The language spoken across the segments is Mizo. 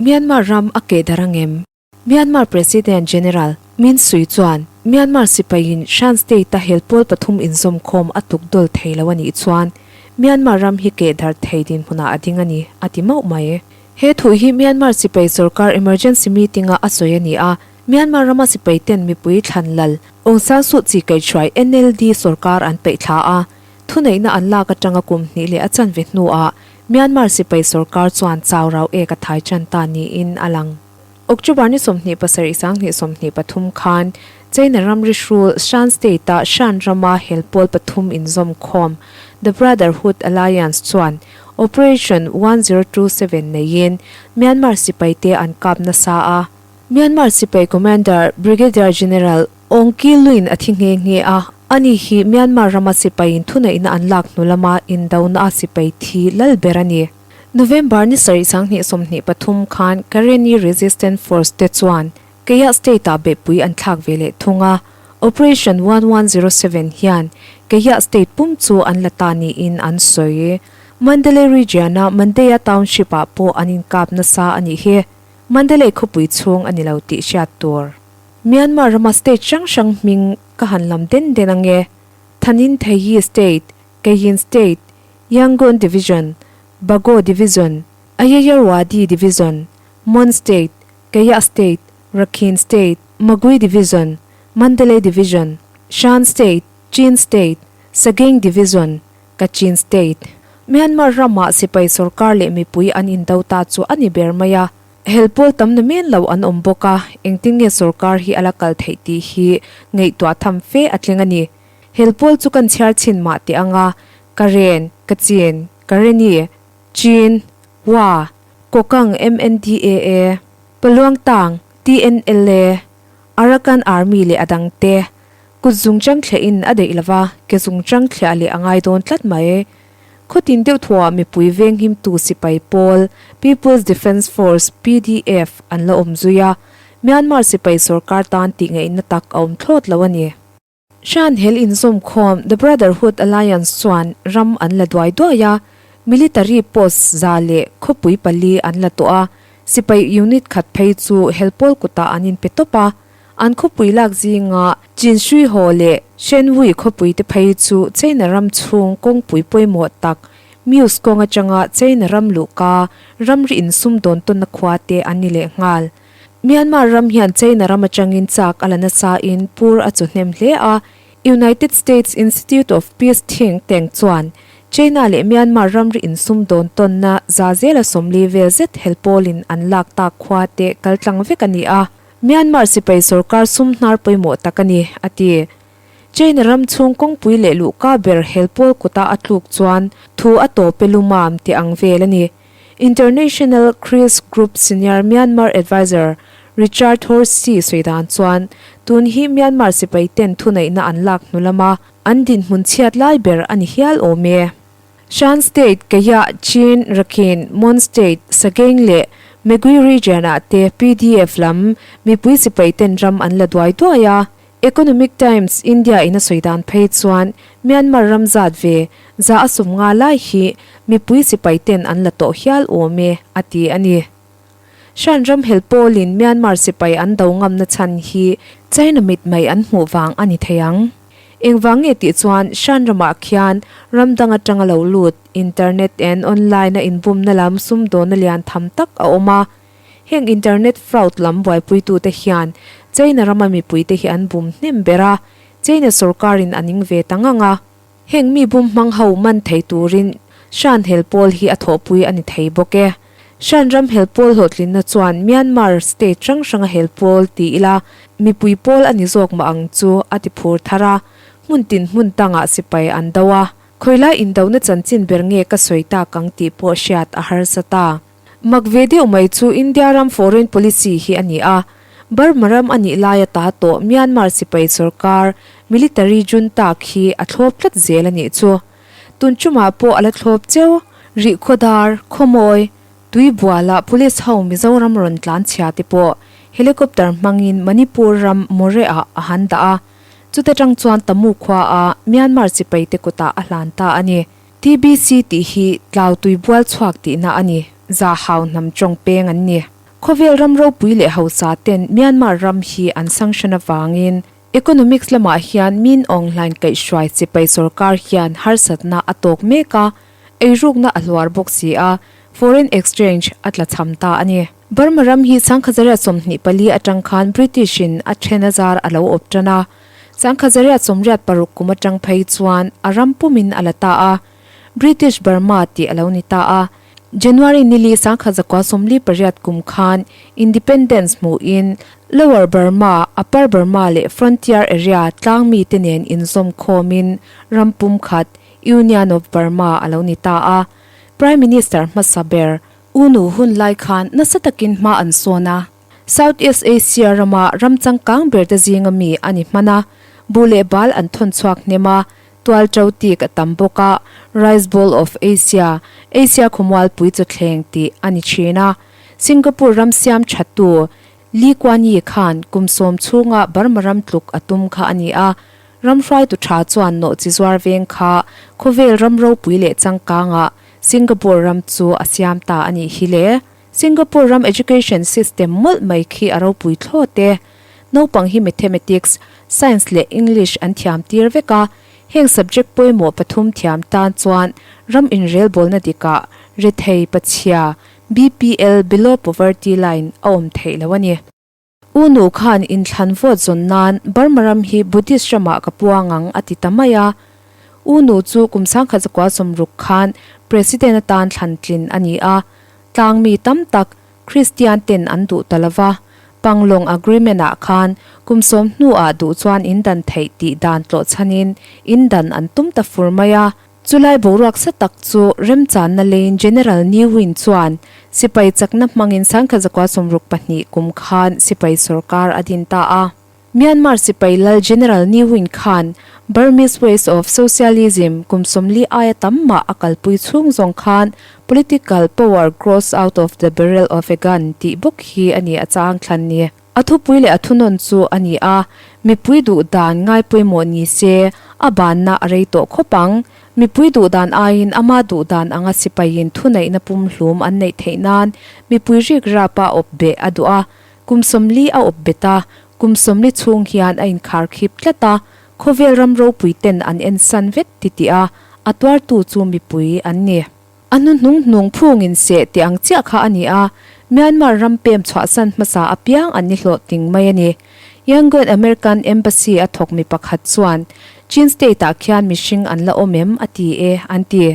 Myanmar ram a keh darh ang em? Myanmar President General Min Sui chuan Myanmar sipaiin Shan State-a hel pawl pathum inzawmkhawm a tuk dawl thei lo a nih chuan Myanmar ram hi keh darh thei dinhmunah a ding a ni, a ti mauh mai. He thu hi Myanmar sipai sorkar emergency meeting-a a sawi a ni a, Myanmar rama sipaiten mipui thlan lal Aung San Suu Kyi kaihhruai NLD sorkar an peih thla a, thuneihna an lak atanga kum hnih leh a chanve hnuah Myanmar sipai sorkar chuan chau rau ek a thai tan ta niin a lang. October ni 27 2023 khan China ramri hrul Shan State-a Shan rama hel pawl pathum inzawmkhawm The Brotherhood Alliance chuan Operation 1027 neiin Myanmar sipaite an kap nasa a. Myanmar sipai Commander Brigadier General Aung Kyi Lwin a thi nghe nghe a, ani hi Myanmar rama sipaiin thuneihna an lak hnu lama indona a sipai thi lal ber a ni. November ni sarih 2023 khan Karenni Resistance Force te chuan Kayah State-ah beihpui an thlak ve leh thung a, Operation 1107 hian Kayah State pum chu an la ta niin an sawi. Mandalay Region-a Mandaya Township-ah pawh an inkap nasa a nih hi. Mandalay khawpui chhung a ni lo tih hriat tur. Myanmar rama state hrang hrang hming ka han lam den den ang e, Thanin Thayi State, Kayin State, Yangon Division, Bago Division, Ayeyarwady Division, Mon State, Kayah State, Rakhine State, Magway Division, Mandalay Division, Shan State, Chin State, Sagaing Division, Kachin State. Myanmar ramah sipai sorkar leh mipui an indo ta chu a ni ber mai a. Hel pawl tam na men lo an awm bawk a, engtin nge sorkar hi a la kal theih tih hi ngaihtuah tham fe a tling a ni. Hel pawl chu kan chhiar chhin mah teh ang a, Karen, Kachin, Kareni, Chin, Wa, Kokang MNDAA, Paluangtang, TNLA, Arakan Army leh a dangte. Kut zungchang thliahin a deih lova, ke zungchang thliah leh a ngai dawn tlat mai. Khawtin deuh thuah mipui venghimtu sipai pawl, People's Defence Force, PDF, an la awm zui a, Myanmar sipai sorkar tan tih ngaihna tak a awm thlawt lo a ni. Shan hel inzawmkhawm The Brotherhood Alliance chuan ram an la duai duai a, military post 104 an la tawh a, sipai unit khat phei chu hel pawl kutah an inpe tawp a, An khawpui lak zinga Chinsuihaw leh Shenwui khawpui te phei chu China ram chhung kawngpui pawimawh tak Muse kawng atanga China ram luhka ramri insum dawn tawnna khua te an ni leh nghal. Myanmar ram hian China ram atangin chak a la nasa in pur a chu hnem hle a, United States Institute of Peace think tank chuan China leh Myanmar ramri insum dawn tawnna 40% vel zet helpawlin an lak tak khua te kaltlang vek a ni a. Myanmar sipai sorkar sum hnar pawimawh tak a ni, a ti. China ram chhung kawngpui leh luhka ber hel pawl kuta a tluk chuan thu a tawp e lumam tih ang vel a ni. International Crisis Group Senior Myanmar Adviser Richard Horsey sawi dan chuan tun hi Myanmar sipai ten thuneihna an lak hnu lama an dinhmun chhiat lai ber a ni hial awm e. Shan State, Kayah, Chin, Rakhine, Mon State, Sagaing leh Magway Region-ah te PDF lam mipui sipai ten ram an la duai duai a. Economic Times India in a sawi dan phei chuan Myanmar ram zat ve 50% lai hi mipui sipai ten an la tawh hial awm e, a ti a ni. Shan ram hel pawlin Myanmar sipai an do ngamna chhan hi China mit mai an hmuh vang a ni thei ang. Engvang nge tih chuan Shan ramah khian ram dang atanga lo lut internet and online a inbumna lam sumdawnna lian tham tak a awm a. Heng internet fraud lam buaipuitute hian China rama mipuite hi an bum hnem ber a, China sorkarin a ning ve ta ngang a. Heng mi bum hmang ho man thei turin Shan hel pawl hi a thawhpui a ni thei bawk e. Shan ram hel pawl hlawhtlinna chuan Myanmar state hrang hranga hel pawl ti ila mipui pawl a ni zawk mah ang chu a ti phur thar a, hmun tin hmun tangah sipai an do a. Khawilai indona chanchin ber nge ka sawi tak ang tih pawh hriat a harsa ta. Mak ve deuh mai chu India ram foreign policy hi a ni a, Burma ram a nih laia ta tawh Myanmar sipai sorkar military junta khi a thlawp tlat zel a nih chu. Tun chumah pawh a la thlawp cheu. Rihkhawdar, Khawmawi, Tuibuala Police ho Mizoram rawn tlan chhia te pawh helicopter hmangin Manipur ram Moreh-ah a han dah a, chuta tang chuan Tamu khua-a Myanmar sipai te kutah a hlan ta a ni. TBC tih hi Tlau Tuibual chhuak tihna a ni, Zahau hnam tawng peng an ni. Khawvel ram ropui leh hausa ten Myanmar ram hi an sanction avangin economics lamah hian Min Aung Hlaing kaihhruai sipai sorkar hian harsatna a tawk mek a, eirukna a hluar bawk si a, foreign exchange a tlachham ta a ni. Burma ram hi sangkhazaria 24 atang khan British in a then a zar a lo awp tan a, sangkhazaria 86 kum atang phei chuan a ram pumin a la ta a, British Burma tih a lo ni ta a. January nili 1948 kum khan Independence hmuhin Lower Burma, Upper Burma leh Frontier Area tlang mite nen inzawm khawmin ram pumkhat, Union of Burma a lo ni ta a. Prime Minister hmasa ber, U Nu hun lai khan nasa takin hma an sawn a, South East Asia rama ram changkang berte zinga mi a ni hman a, buh leh bal an thawn chhuak hnem a, tual to tik a tam bawk a, Rice Bowl of Asia, Asia khawmualpui chawthleng tih a ni thin a. Singapore ram siam thattu Lee Kuan Yew khan kum sawm chhunga Burma ram tluk a tum kha a ni a, ram hruaitu tha chuan nawhchi zuar veng kha khawvel ram ropui leh changkangah Singapore ram chu a siam ta a nih hi le. Singapore ram education system mawlh mai khi a ropui thlawt e. Naupang hi Mathematics, Science leh English an thiam tir vek a, heng subject pawimawh pathum thiam tan chuan ram inrelbawlna dikah rethei pachhia BPL, Below Poverty Line, a awm theih lo a ni. U Nu khan inthlan vote zawn nan Burma ram hi Buddhist ramah ka puang ang a ti ta mai a. U Nu chu kum 1960 khan President atan thlan tlin a ni a. Tlang mi tam tak Kristian ten an duh ta lo va. Panglong Agreement ah khan kum sawm hnuah duh chuan indan theih tih dan tlawh chhanin indan an tum ta fur mai a. Chulai boruak sa tak chu remchanna leiin General Ne Win chuan sipai chakna hmangin 1962 kum khan sipai sorkar a din ta a. Myanmar sipai lal General Ne Win khan Burmese Ways of Socialism kum 40 aia tam mah a kalpui chhung zawng khan Political power grows out of the barrel of a gun tih bawk hi a ni a chang thlan ni. A thupui leh a thunawn chu a ni a, mipui duh dan ngai pawimawh ni se, a banna a rei tawh khawp ang. Mipui duh dan aiin ama duh dan anga sipaiin thuneihna pumhlum an neih theih nan mipui rik rapa awp beh a duh a, kum 40 a awp bet a, kum 40 chhung hian a inkhar khip tlat a, khawvel ram ropui ten an ensan vek titih a, a tuartu chu mipui an ni. A hnuhnung hnung phungin seh tih ang chiah kha a ni a, Myanmar ram pem chhuahsan hmasa apiang an ni hlawh ting mai a ni. Yangon American Embassy a thawk mi pakhat chuan, Chin State-ah khian mihring an la awm em? a ti e, an ti.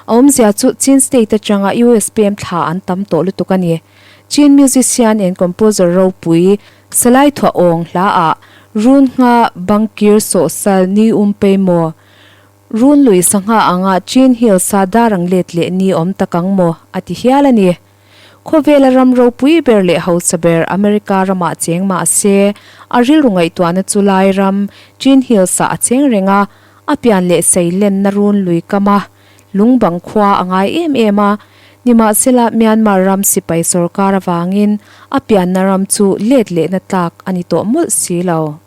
A awmzia chu Chin State atanga US pem thla an tam tawh lutuk a ni. Chin musician and composer ropui Salai Thuah Awng hlaah Run Ngha Bangkir Sawhsal Ni Um Pei Maw? Run lui sangha anga Chin Hills a dar ang let leh ni awm tak ang maw? a ti hial a ni. Khawvela ram ropui ber leh hausa ber America ramah cheng mah se, a rilru ngaihtuahna chu lai ram Chin Hills ah a cheng reng a, a pian leh sei lenna run lui kam a, lungbang khua a ngai em em a. Nimahsela Myanmar ram sipai sorkar avangin a pianna ram chu let lehna tlak a ni tawh mawlh si lo.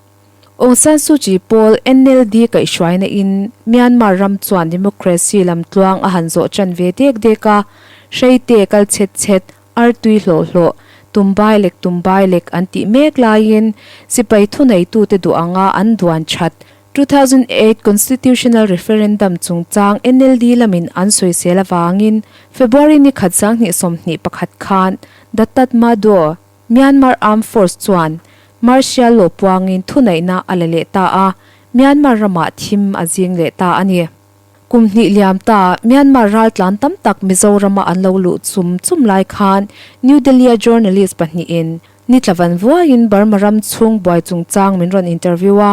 Aung San Suu Kyi pawl NLD kaihhruaina in Myanmar ram chuan democracy lamtluang a han zawh tan ve dek dek a, hreite kal chhet chhet, artui hlawh hlawh, tumbai lek tumbai lek an tih mek laiin sipai thuneitute duh anga an duan that 2008 Constitutional Referendum chungchang NLD lamin an sawisel avangin February ni khat 2021 khan The Tatmadaw Myanmar Armed Force chuan Martial Law puangin thuneihna a la leh ta a, Myanmar ramah thim a zing leh ta a ni. Kum hnih liam ta, Myanmar raltlan tam tak Mizorama an lo luh chum chum lai khan New Delhi-a journalist pahnihin ni tlavan vuaiin Burma ram chhung buai chungchang min rawn interview a,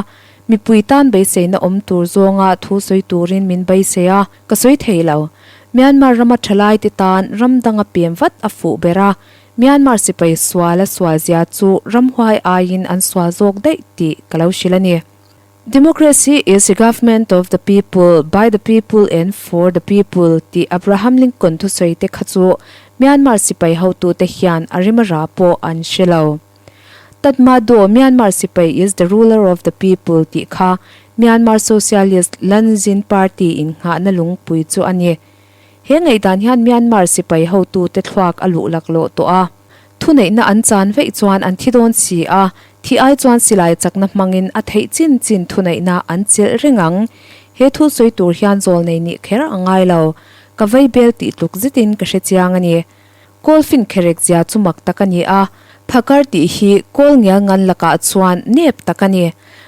mipui tan beiseina awm tur zawnga thu sawi turin min beisei a, ka sawi thei lo. Myanmar rama thalaite tan ram danga pem vat a fuh ber a, Myanmar sipai sual a sual zia chu ramhuai aiin an sual zawk daih tih ka lo hrilh a ni. Democracy is a government of the people, by the people and for the people tih Abraham Lincoln thusawi te kha chu Myanmar sipai hotute hian a rim a ra pawh an hre lo. Tatmadaw Myanmar sipai is the ruler of the people tih kha Myanmar Socialist Lanzin Party innghahna lungpui chu a ni. He ngaihdan hian Myanmar sipai hotute thluak a luh laklawh tawh a. Thuneihna an chan veih chuan an thi dawn si a, thi ai chuan silai chakna hmangin a theih chin chin thuneihna an chelh reng ang. He thu sawi tur hian zawlnei nih kher a ngai lo. Ka vei bel tih tluk zetin ka hre chiang a ni. Kawlfin kherek zia chu mak tak a ni a, phakar tih hi kawl ngial ngan lakah chuan nep tak a ni.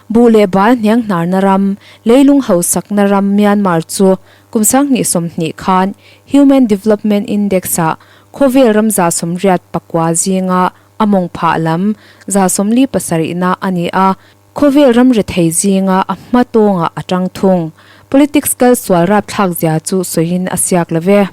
Buh leh bal hniang hnarna ram, leilung hausakna ram Myanmar chu kum 2020 khan Human Development Index-ah khawvel ram 89 zinga a mawng phah lam 47 na a ni a, khawvel ram rethei zinga a hma tawngah a tang thung. Politics kal sual rapthlak zia chu sawiin a siak lo ve.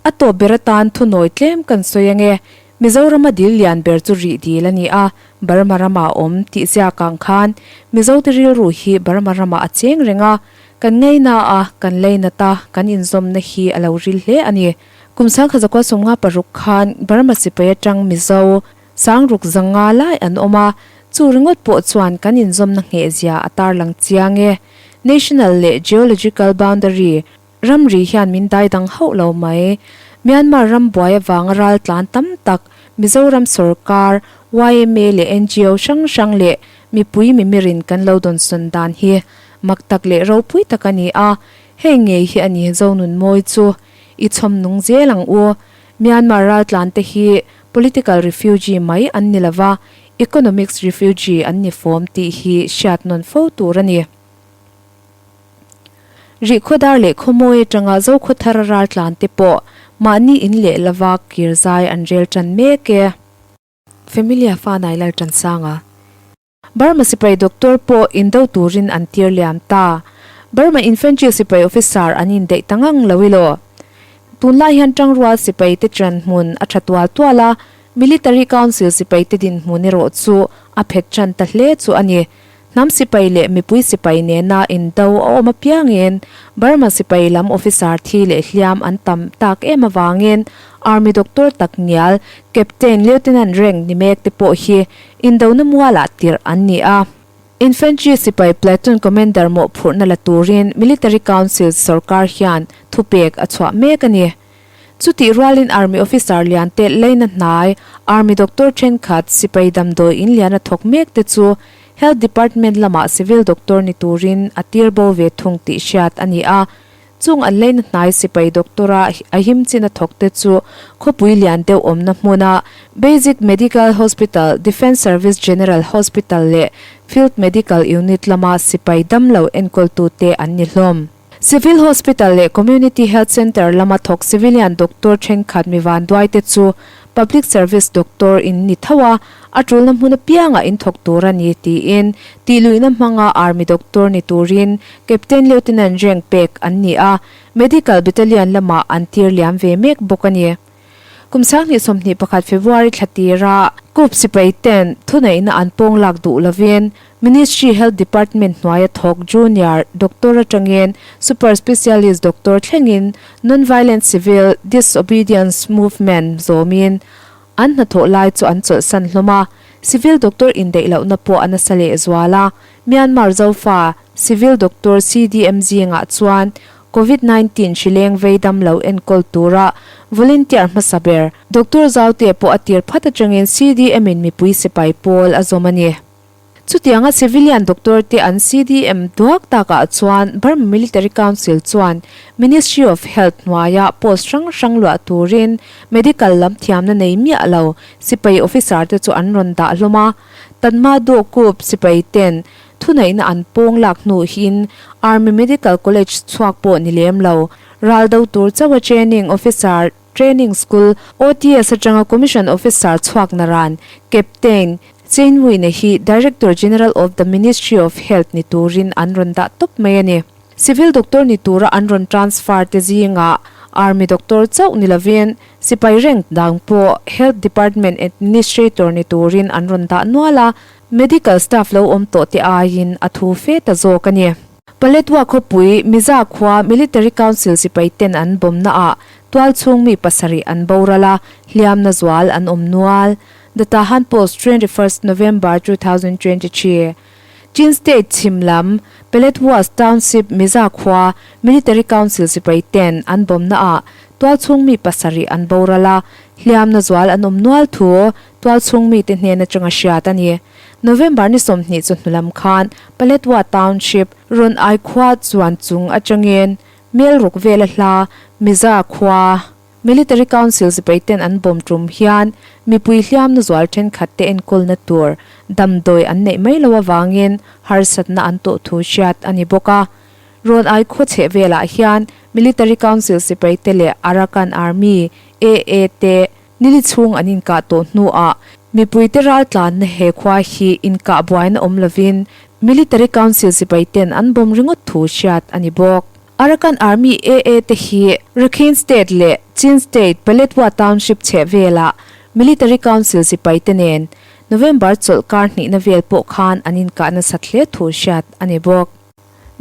A tawp ber atan thunawi tlem kan sawi ange, Mizorama dil lian ber chu rih dil a ni a, Burma rama a awm tih ziak ang khan Mizote rilru hi Burma ramah a cheng reng a, kan ngaina a, kan leinat a, kan inzawmna hi a lo ril hle a ni. Kum 1956 khan Burma sipai atang Mizo sangruk zanga lai an awm a, chu ringawt pawh chuan kan inzawmna nghehzia a tarlang chiang e. National leh Geological Boundary Ramri hian min dai dang hauh lo mai. Myanmar ram buai avanga ral tlan tam tak Mizoram sorkar, yma leh ngo hrang hrang leh mipui mimirin kan lo dawnsawn dan hi mak tak leh ropui tak a ni a, hei ngei hi a ni Zonunmawi chu i chhawm nung zel ang u. Myanmar ral tlan te hi political refugee mai an ni lova, economics refugee an ni fawm tih hi hriat nawn fo tur a ni. Rihkhawdar leh Khawmawi atanga Zokhawthar raltlan te pawh mahni in leh lova kir zai an rel tan mek e. Familia fa nai lal tan sang a. Burma sipai doctor pawh indo turin an tir liam ta. Burma infantry sipai officer an indaih ta ngang lo ilo. Tunlai hian tangrual sipai te ṭan hmun a ṭha tual tual a, Military Council sipai te dinhmun erawh chu a phet ṭan ta hle chu a ni. Hnam sipai leh mipui sipai nena indo a awm apiangin Burma sipai lam officer thi leh hliam an tam tak em avangin Army doctor tak ngial Captain Lieutenant rank ni mek te pawh hi indona mualah tirh an ni a. Infantry sipai platoon commander mawhphurhna la turin Military Council sorkar hian thupek a chhuah mek a ni. Chutih rualin Army officer lian te leina hnai, Army doctor thenkhat, sipai damdawi in lian a thawk mek te chu Health Department lamah civil doctor ni turin a tir bo ve thung tih hriat a ni a. Chung an leina hnai sipai doctor a a him chin a thawk te chu khawpui lian deuh awmna hmuna Basic Medical Hospital, Defence Service General Hospital leh Field Medical Unit lama sipai damlo enkawltute an ni hlawm. Civil Hospital leh Community Health Centre lama thawk civilian doctor thenkhat mi vanduai te chu Public Service Doctor in ni tho a, a tulna hmun apiangah in thawk tur a ni tiin tihluihna hmanga Army Doctor ni turin Captain Lieutenant rank pek an ni a, Medical Battalion lamah an tir liam ve mek bawk a ni. Kum 2021 February thla tira Coup sipai ten thuneihna an pawng lak duh lovin Ministry Health Department hnuaia thawk Junior Doctor atangin Super Specialist Doctor thlengin Non-Violent Civil Disobedience Movement zawmin an hnathawh lai chu an chawlhsan hlawm a, Civil Doctor indaih lohna pawh a nasa lehzual a, Myanmar Zofa Civil Doctor CDM zingah chuan Covid 19 hri leng vei dam lo enkawl tura volunteer hmasa ber Doctor Zaute pawh a tir phat atangin CDM in mipui sipai pawl a zawm a ni. Chutianga civilian doctor te an CDM duak takah chuan Burma Military Council chuan Ministry of Health hnuaia post hrang hrang luah turin medical lam thiamna nei miah lo sipai officer te chu an rawn dah hlawm a. Tatmadaw Coup sipai ten Thuneihna an pawng lak hnuhin Army Medical College chhuak pawh ni lem lo. Ral do tur chauha Training Officer Training School, OTS, atanga Commission Officer chhuak naran Captain Chainwina hi Director General of the Ministry of Health ni turin an rawn dah tawp mai a ni. Civil doctor ni tura an rawn transfer te zingah Army doctor chauh ni lovin sipai rank dang pawh Health Department Administrator ni turin an rawn dah nual a, Medical staff lo awm tawh te aiin a thu fe ta zawk a ni. Paletwa khawpui Miza khua Military Council sipai ten an bawmna ah tualchhung mi pasarih an boral a, hliamna zual an awm nual. The Tahan Post, 21st November 2023. Chin State chhim lam Paletwa's Township Miza khua Military Council sipai ten an bawmna ah tualchhung mi pasarih an boral a, Hliamna zual an awm nual thu tualchhung mite hnen atanga hriat a ni. November ni 20 chawhnu lam khan Paletwa Township rawn ai khua chuan chung atangin mel ruk vela hla Miza khua Military Council sipaiten an bawm tum hian mipui hliamna zual thenkhat te enkawlna tur damdawi an neih mai lo avangin harsatna an tawh thu hriat a ni bawk a. Rawn ai khaw chheh velah hian Military Council sipaite leh Arakan Army, AA, te nili chhung an inkah tawh hnuah mipuite raltlanna he khua hi inkah buaina awm lovin Military Council sipaiten an bawm ringawt thu hriat a ni bawk. Arakan Army, AA, te hi Rakhine State leh Chin State Paletwa Township chheh velah Military Council sipaite nen November chawlh kar hnihna vel pawh khan an inkah nasat hle thu hriat a ni bawk.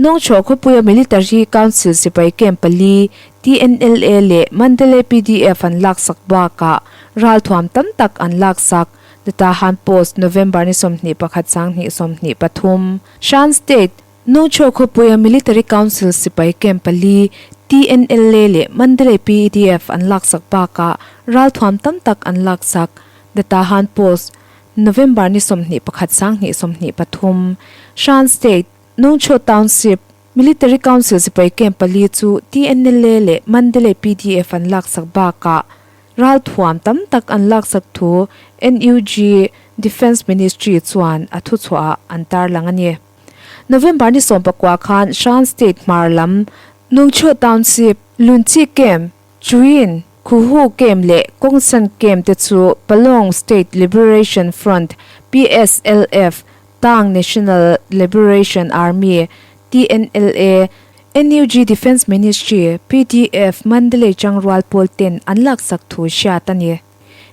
Nawngchhuah khawpuia Military Council sipai camp pali, TNLA leh Mandalay PDF an laksak bakah ralthuam tam tak an laksak, The Tahan Post, November ni 21 2023. Shan State, Nawngchhuah khawpuia Military Council sipai camp pali, TNLA leh Mandalay PDF an laksak bakah ralthuam tam tak an laksak, The Tahan Post, November ni 21 2023. Shan State, Nongcho Township, Military Council sipai camp pali chu TNLA leh Mandalay PDF an laksak bakah ralthuam tam tak an laksak thu NUG Defence Ministry chuan a thuchhuahah an tarlang a ni. November ni 19 khan Shan State hmar lam Nongcho Township, Lunchi Camp, Chuin, Khuhu Camp leh Kawngsan Camp te chu Palong State Liberation Front, PSLF, Tang National Liberation Army, TNLA, NUG Defence Ministry, PDF, Mandalay Changrual pawl ten an laksak thu hriat a ni.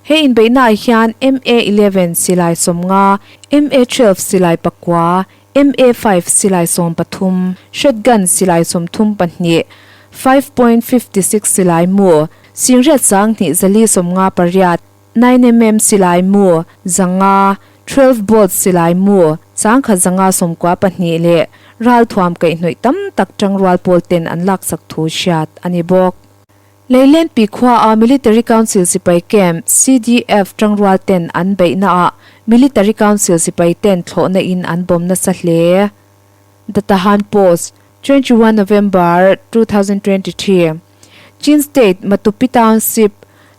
He inbeihnaah hian MA 11 silai 50, MA 12 silai pakua, MA five silai 13, shotgun silai 32, 5.56 silai mu, singriat 2 zali 58, Nine mm silai mu 500, 12 bolt silai mu 10 192 leh ralthuam kaihhnawih tam tak tangrual pawl ten an laksak thu hriat a ni bawk. Leilenpi khua a Military Council sipai camp CDF tangrual ten an beihna ah Military Council sipai ten thlawhna in an bawm nasa hle. The Tahan Post, 21 November 2023. Chin State, Matupi Township,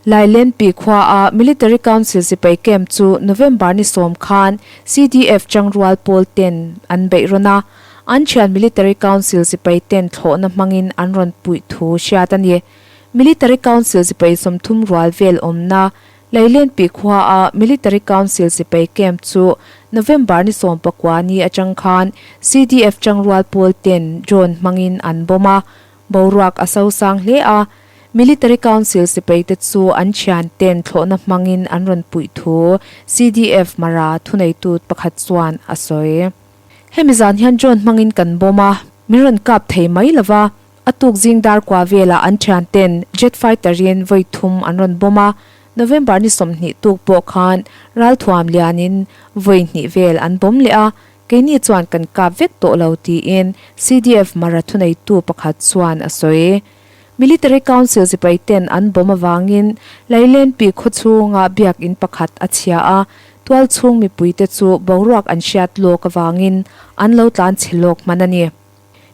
Lailenpi khua a Military Council sipai camp chu November ni 10 khan CDF changrual pawl ten an beih rawn a, an thian Military Council sipai ten thlawhna hmangin an rawn puih thu hriat a ni. Military Council sipai 30 rual vel awmna Lailenpi khua a Military Council sipai camp chu November ni 19 ni atang khan CDF changrual pawl ten drone hmangin an bomb a, Boruak a sosang hle a, Military Council sipaite chu an thianten thlawhna hmangin an rawn puih thu CDF Mara thuneitu pakhat chuan a sawi. Hemi zan hian drone hmangin kan bomb a, min rawn kap thei mai lo va, a tuk zing dar kua velah an thianten jet fighter-in vawi thum an rawn bomb a, November ni 20 tuk pawh khan ralthuam lianin vawi hnih vel an bomb leh a, Keini chuan kan kap vek tawh lo tiin CDF Mara thuneitu pakhat chuan a sawi. Military Council sipai ten an bomb avangin Lailenpi khaw chhunga biakinn pakhat a chhia a, tual chhung mipuite chu boruak an hriat lawk avangin an lo tlan chhe lawk hman a ni.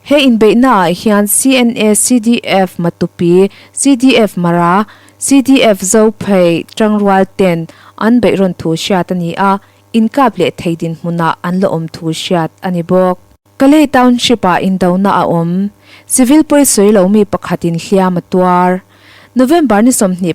He inbeihnaah hian CNA, CDF Matupi, CDF Mara, CDF Zophei tangrual ten an beihrawn thu hriat a ni a, Inkap leh thei dinhmunah an la awm thu hriat a ni bawk. Kalay Township-ah indona a awm. Civil pawisawi lo mi pakhatin hliam a tuar. November ni 21,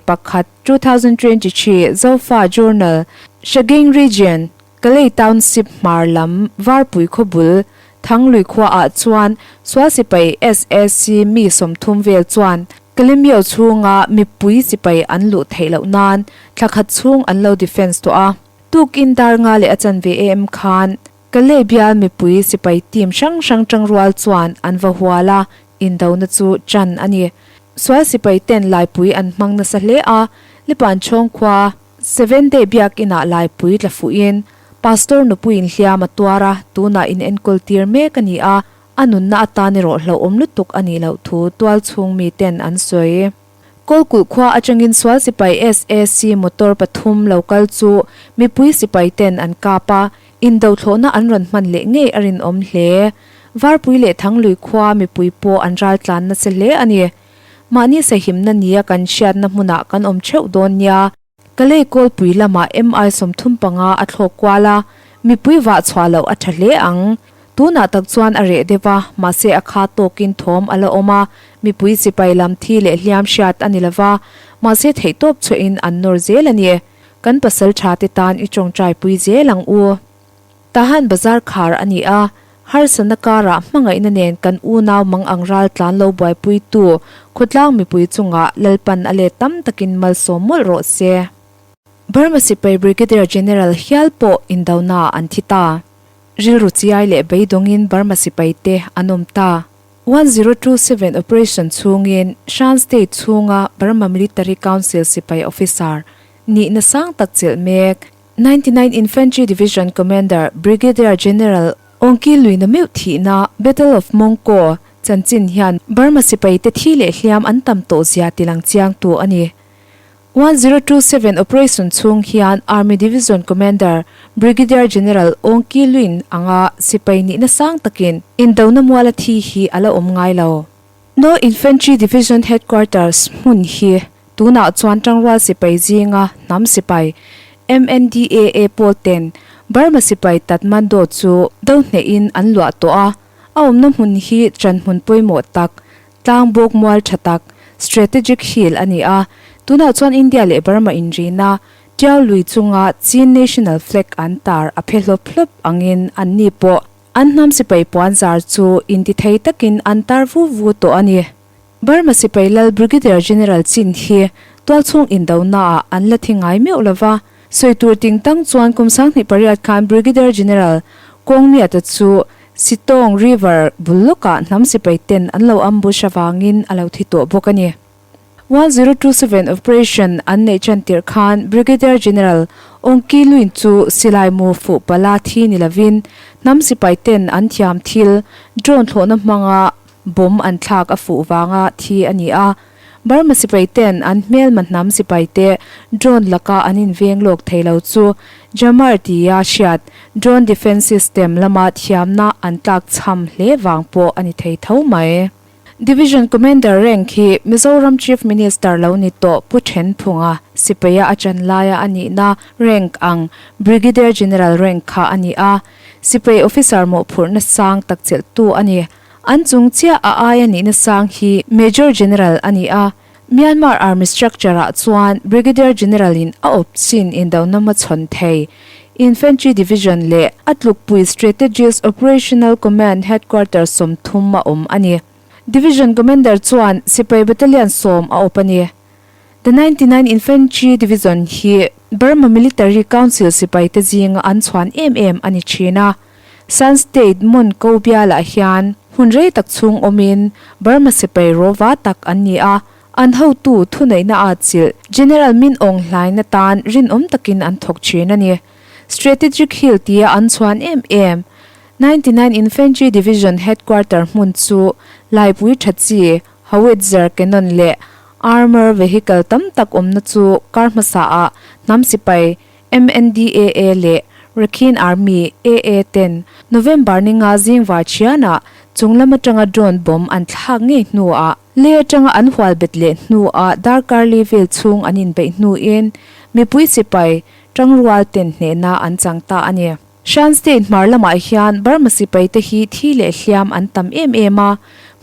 2023 Zofa Journal, Sagaing Region, Kalay Township hmar lam Varpui khawbul Thanglui khuaah chuan sual sipai sac mi 30 vel chuan Kalemyo chhunga mipui sipai an luh theih loh nan thla khat chhung an lo defence tawh a. Tukin dar nga leh a chanve em khan Kalay bial mipui sipai team hrang hrang tangrual chuan an va hual a, indona chu tan a ni. Sual sipai ten laipui an hmang nasa hle a, Lipanchhawng khua Seven Day biakinah laipui tla fuhin Pastor nupuiin hliam a tuar a, tunah in enkawl tir mek a ni a, a nunna atan erawh hlauhawm lutuk a nih loh thu tualchhung miten an sawi. Kawlkulh khua atangin sual sipai sac motor pathum lo kal chu mipui sipai ten an kap a, indothlawhna an rawn hman leh ngei a rinawm hle. Varpui leh Thanglui khua mipui pawh an raltlan nasa hle a ni. Mahni sahimna nia kan hriatna hmunah kan awm theuh dawn nia. Kalei kawlpui lamah MI 35 a thlawk kual a, mipui vah chhuah loh a tha hle ang. Tunah tak chuan a reh deuh a, mahse a kha tawkin thawm a la awm a, mipui sipai lam thi leh hliam hriat a ni lova, mahse theihtawp chhuahin an nawr zel a ni. Kan pasal tha te tan i tawngtai pui zel ang u. Tahan bazar khar a ni a, harsatna karah hmangaihna nen kan unau mang ang ral tlan lo buaipuitu khawtlang mipui chungah Lalpan a let tam takin malsawm mawlh rawh se. Burma sipai Brigadier General hial pawh indonaah an thi ta. Rilru chiai leh beidawngin Burma sipaite an awm ta. 1027 Operation chhungin Shan State chhunga Burma Military Council sipai officer nihna sang tak chelh mek 99 Infantry Division Commander Brigadier General Aung Kyi Luina meuh thihna Battle of Mongko chanchin hian Burma sipaite thi leh hliam an tam tawh zia tilang chiangtu a ni. 1027 Operation chhung hian Army Division Commander Brigadier General Aung Kyi Lwin anga sipai nihna sang takin indona muala thi hi a la awm ngai lo. No Infantry Division Headquarters hmun hi tunah chuan Tangrual sipai zinga hnam sipai, MNDAA pawl ten Burma sipai Tatmadaw chu do hnehin an luah tawh a, a awmna hmun hi ṭanhmun pawimawh tak, tlang bawk mual ṭha tak, strategic hill a ni a. Tunah chuan India leh Burma inrina Tiau lui chunga Chin National Flag an tar a phe hlawp hlawp angin anni pawh An hnam sipai puan zar chu intithei takin an tar vu vu tawh a ni. Burma sipai lal Brigadier General Chin hi tualchhung indonaah an la thi ngai meuh lo va, sawi tur ting tang chuan kum 2008 khan Brigadier General Kawngmiata chu Sitong River bul lawkah hnam sipai ten an lo ambush avangin a lo thi tawh bawk a ni. 1027 Operation an neih tan tirh khan Brigadier General Aung Kyi Lwin chu silai mu fuh pala thi ni lovin hnam sipai ten an thiam thil drone thlawhna hmanga bomb an thlak a fuh vanga thi a ni a. Burma sipai ten an hmelma hnam sipai te drone laka an inveng lawk thei lo chu Jammer tia hriat drone defence system lama thiamna an tlakchham hle vang pawh a ni thei tho mai. Division Commander rank hi Mizoram Chief Minister lo ni tawh Pu Thenphunga sipaia a chan laia a nihna rank ang Brigadier General rank kha a ni a, sipai officer mawhphurhna sang tak chelhtu a ni. An chung chiah a aia nihna sang hi Major General a ni a, Myanmar Army structure ah chuan Brigadier General in a awp chin indona hmachhawn thei Infantry Division leh a tlukpui Strategist Operational Command Headquarters 30 a awm a ni. Division Commander chuan sipai battalion sawm a awp a ni. The 99 Infantry Division hi Burma Military Council sipaite zinga an chhuan em em a ni thin a. Shan State Mon Ko bialah hian hun rei tak chhung awmin Burma sipai rawva tak an ni a, an hotu thuneihna a chilh General Min Aung Hlaing atan rinawm takin an thawk thin a ni. Strategic Hill tia an chhuan em em 99 Infantry Division Headquarter hmun chu laipui tha chi Howitzer Cannon leh Armour Vehicle tam tak awmna chu kar hmasaah hnam sipai MNDAA leh Rakhine Army, AA, ten November ni nga zing var thianah chung lam atanga drone bomb an thlak ngei hnuah lei atanga an hual bet leh hnuah darkar li vel chhung an inbeih hnuin mipui sipai tangrual ten hnehna an chang ta a ni. Shan State hmar lamah hian Burma sipai te hi thi leh hliam an tam em em a,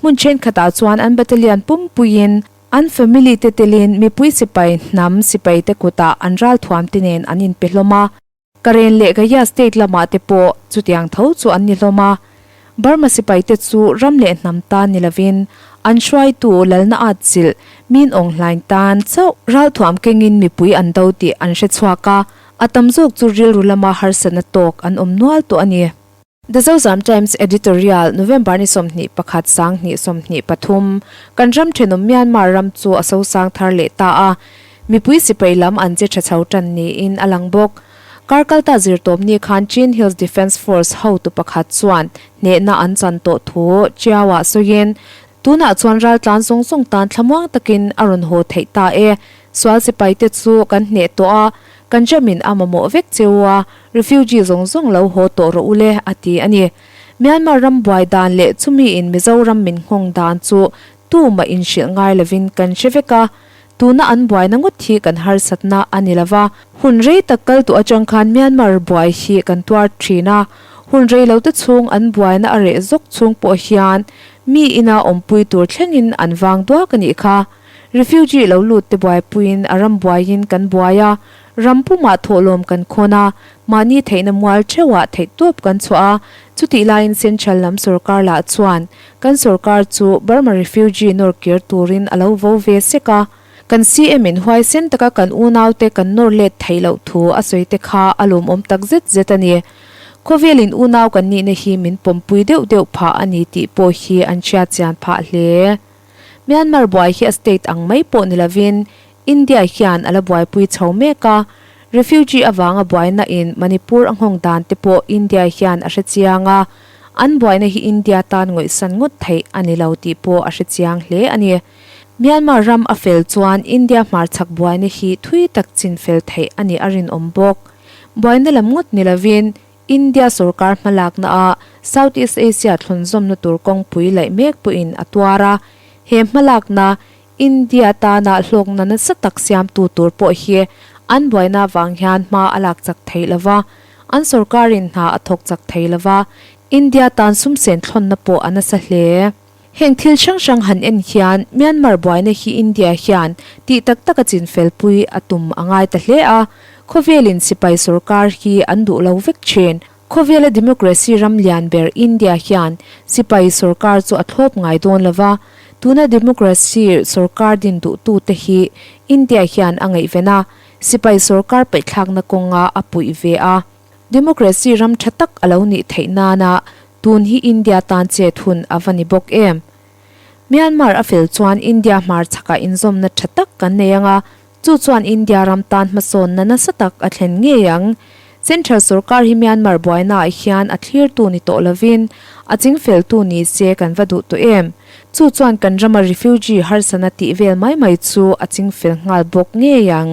hmun thenkhatah chuan an battalion pumpuiin An family te telin mipui sipai hnam sipai te kutah an ralthuam te nen an inpe hlawm a. Karen leh Gaya state lamah te pawh chutiang tho chu an ni hlawm a. Burma sipai te chu ram leh hnam tan ni lovin an hruaitu lalna at chilh Min Aung Hlaing tan chauh ralthuam kengin mipui an do tih an hre chhuak a, a tam zawk chu rilru lama harsatna tawk an awm nual tawh a ni. The Zozam Times Editorial, November ni 21 2023, Kan ram thenawm Myanmar ram chu a sosang thar leh ta a, mipui sipai lam an che tha chho tan niin a lang bawk. Kar kalta zirtawpni khan Chin Hills Defence Force hotu pakhat chuan hnehna an chan tawh thu Chiaua sawiin. Tunah chuan raltlan zawng zawng tan thlamuang takin a rawn haw theih ta e. Sual sipaite chu kan hneh tawh a, kan ramin a mamawh vek cheu a, refugee zawng zawng lo haw tawh rawh u le, a ti a ni. Myanmar ram buai dan leh chumiin Mizoram min nghawng dan chu tumah inhrilh ngai lovin kan hre vek a, Tuna an buaina ngawt hi kan harsatna a ni lova, hun rei tak kal tawh atang khan Myanmar buai hi kan tuar thin a, hun rei lo te chhung an buaina a reh zawk chhung pawh hian mi ina awmpui tur thlengin an vang duak a nih kha. Refugee lo lut te buaipuiin a ram buaiin kan buai a, ram pumah thawhlawm kan khawn a, mahni theihna mual theuhah theihtawp kan chhuah a, chutih laiin Central lam sorkar lah chuan Kan sorkar chu Burma refugee nawr kir turin a lo vo ve sek a, kan CM in huaisen taka kan unaute kan nawr let theih loh thu a sawi te kha a lawmawm tak zet zet a ni. Khawvel in unau kan nihna hi min pawmpui deuh deuh phah a ni tih pawh hi an hriat chian phah hle. Myanmar buai hi a state ang mai pawh ni lovin India hian a la buaipui chho mek a, refugee avanga buaina in Manipur a nghawng dan te pawh India hian a hre chiang a, an buaina hi India tan ngawihsan ngawt theih a ni lo tih pawh a hre chiang hle a ni. Myanmar ram a fel chuan India hmarchhak buaina hi thui tak chin fel theih a nih a rinawm bawk. Buaina lam ngawt ni lovin India sorkar hmalakna a South East Asia thlunzawmna tur kawngpui laih mek pawhin a tuar a, he hmalakna India tana hlawkna nasa tak siamtu tur pawh hi an buaina avang hian hma a lak chak thei lo va, an sorkarin hna a thawk chak thei lo va, India tan sumsen thlawnna pawh a nasa hle. Heng thil hrang hrang han en hian Myanmar buaina hi India hian tih tak taka chinfelpui a tum a ngai ta hle a, khawvelin sipai sorkar hi an duh lo vek thin. Khawvela democracy ram lian ber India hian sipai sorkar chu a thlawp ngai dawn lo va, tuna democracy sorkar din duhtute hi India hian a ngaihven a, sipai sorkar paihthlakna kawnga a puih ve a. Democracy ram tha tak a lo nih theih nana tun hi India tan chet hun a va ni bawk em? Myanmar a fel chuan India hmarchhakah inzawmna tha tak kan nei ang a, Chu chuan India ram tan hmasawnna nasa tak a thlen ngei ang. Central sorkar hi Myanmar buainaah hian a thlirtu ni tawh lovin a chingfeltu ni se kan va duh tawh em? Chu chuan kan rama refugee harsana tih vel mai mai chu a chingfel nghal bawk ngei ang.